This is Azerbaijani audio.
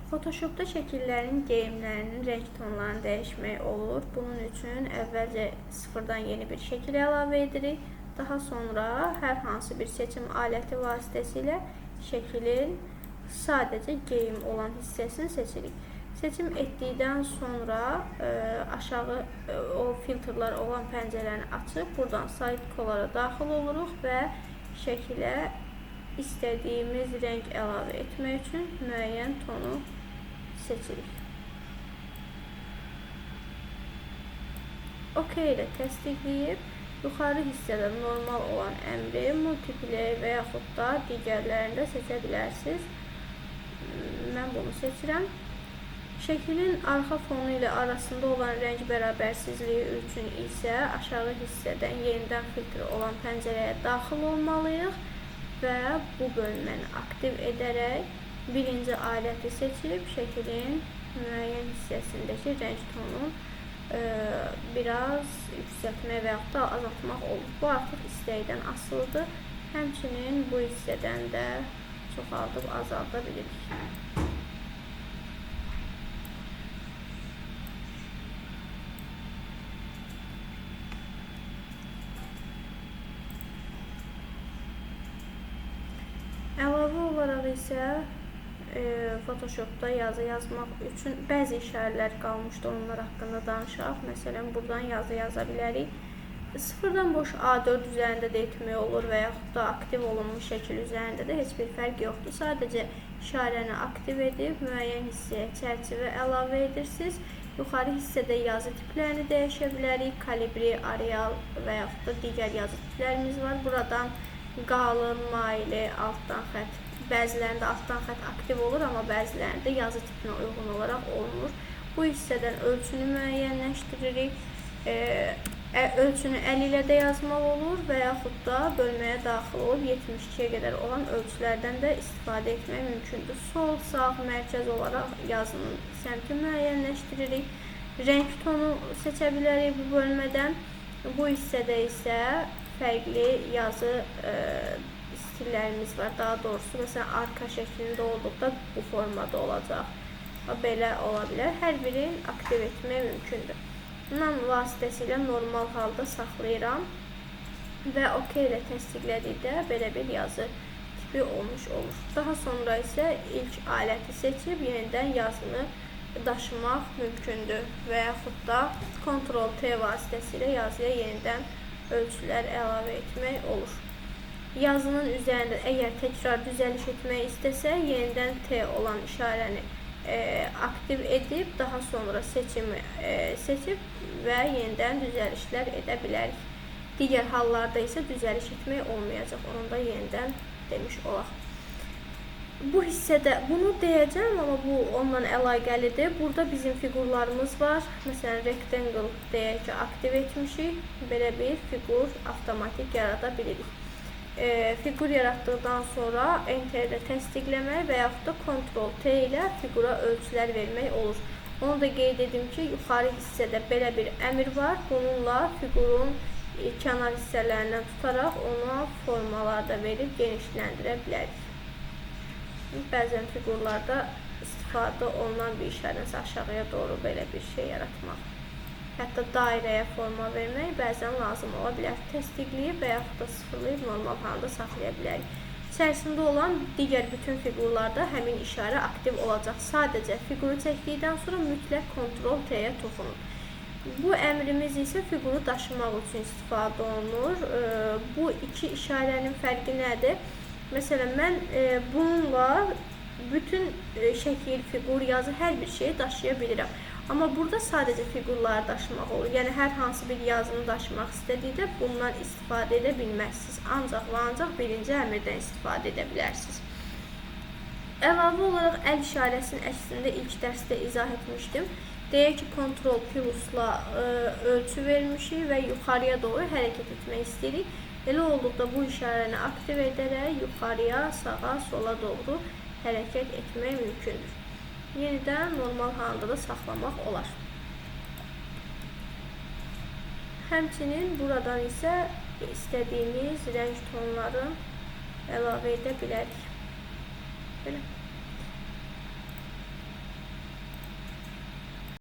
Photoshopda şəkillərin geyimlərinin rəng tonlarını dəyişmək olur. Bunun üçün əvvəlcə sıfırdan yeni bir şəkil əlavə edirik. Daha sonra hər hansı bir seçim aləti vasitəsilə şəklin sadəcə geyim olan hissəsini seçirik. Seçim etdikdən sonra aşağı o filtrlər olan pəncərəni açıb buradan Solid Color'a daxil oluruq və şəkilə istədiyimiz rəng əlavə etmək üçün müəyyən tonu seçirik. OK ilə təsdiqləyib yuxarı hissədə normal olan əmri multiplay və yaxud da digərlərini də seçə bilərsiniz. Mən bunu seçirəm. Şəklin arxa fonu ilə arasında olan rəng bərabərsizliyi üçün isə aşağı hissədən yenidən filtr olan pəncərəyə daxil olmalıyıq və bu bölməni aktiv edərək birinci aləti seçib şəklin müəyyən hissəsindəki rəng tonunu biraz yüksəltmək və yaxud da azaltmaq olur. Bu artıq istəkdən asılıdır. Həmçinin bu hissədən də çoxaldıb azalda bilirik. Əlavə olaraq isə Photoshopda yazı yazmaq üçün bəzi işarələr qalmışdı, onlar haqqında danışaq. Məsələn, buradan yazı yaza bilərik. Sıfırdan boş A4 üzərində də etmək olur və yaxud da aktiv olunmuş şəkil üzərində də heç bir fərq yoxdur. Sadəcə işarəni aktiv edib müəyyən hissəyə çərçivə əlavə edirsiniz. Yuxarı hissədə yazı tiplərini dəyişə bilərik. Kalibri, Arial və yaxud da digər yazı tiplərimiz var. Buradan qalın, maili, altdan xətt. Bəzilərində altdan xətt aktiv olur, amma bəzilərində yazı tipinə uyğun olaraq olmur. Bu hissədən ölçünü müəyyənləşdiririk. Ölçünü əl ilə də yazmaq olur və yaxud da bölməyə daxil olub 72-yə qədər olan ölçülərdən də istifadə etmək mümkündür. Sol, sağ, mərkəz olaraq yazının səmti müəyyənləşdiririk. Rəng tonu seçə bilərik bu bölmədən. Bu hissədə isə fərqli yazı stillərimiz var. Daha doğrusu, məsələn, arka şəklində olduqda bu formada olacaq. Belə ola bilər. Hər birini aktiv etmək mümkündür. None vasitəsilə normal halda saxlayıram və OK ilə təsdiqlədikdə belə bir yazı tipi olmuş olur. Daha sonra isə ilk aləti seçib yenidən yazını daşımaq mümkündür və yaxud da Ctrl-T vasitəsilə yazıya yenidən ölçülər əlavə etmək olur. Yazının üzərində əgər təkrar düzəliş etmək istəsə, yenidən T olan işarəni aktiv edib, daha sonra seçimi seçib və yenidən düzəlişlər edə bilərik. Digər hallarda isə düzəliş etmək olmayacaq. Onu da yenidən demiş olaq. Bu hissədə bunu deyəcəm, amma bu onunla əlaqəlidir. Burada bizim fiqurlarımız var. Məsələn, rectangle deyək ki, aktiv etmişik. Belə bir fiqur avtomatik yarada bilirik. Fiqur yaratdıqdan sonra Enter ilə təsdiqləmək və yaxud da Ctrl-T ilə fiqura ölçülər vermək olur. Onu da qeyd edim ki, yuxarı hissədə belə bir əmr var. Bununla fiqurun kənar hissələrindən tutaraq ona formalarda verib genişləndirə bilərik. Bəzən fiqurlarda istifadə olunan bir işarəsə aşağıya doğru belə bir şey yaratmaq. Hətta dairəyə forma vermək bəzən lazım ola bilər. Təsdiqləyib və yaxud da sıfırlayıb normal halda saxlaya bilərik. İçərisində olan digər bütün fiqurlarda həmin işarə aktiv olacaq. Sadəcə fiquru çəkdikdən sonra mütləq Ctrl-T-yə toxunun. Bu əmrimiz isə fiquru daşımaq üçün istifadə olunur. Bu iki işarənin fərqi nədir? Məsələn, mən bununla bütün şəkil, fiqur, yazı, hər bir şeyi daşıya bilirəm. Amma burada sadəcə fiqurları daşımaq olur. Yəni, hər hansı bir yazını daşımaq istədikdə bundan istifadə edə bilməzsiniz. Ancaq və ancaq birinci əmrdən istifadə edə bilərsiniz. Əlavə olaraq əl işarəsinin əksində ilk dərsdə izah etmişdim. Deyək ki, Ctrl plusla ölçü vermişik və yuxarıya doğru hərəkət etmək istəyirik. Elə olduqda bu işarəni aktiv edərək yuxarıya, sağa, sola doğru hərəkət etmək mümkündür. Yenidən normal halda da saxlamaq olar. Həmçinin buradan isə istədiyimiz rəng tonları əlavə edə bilərik. Belə.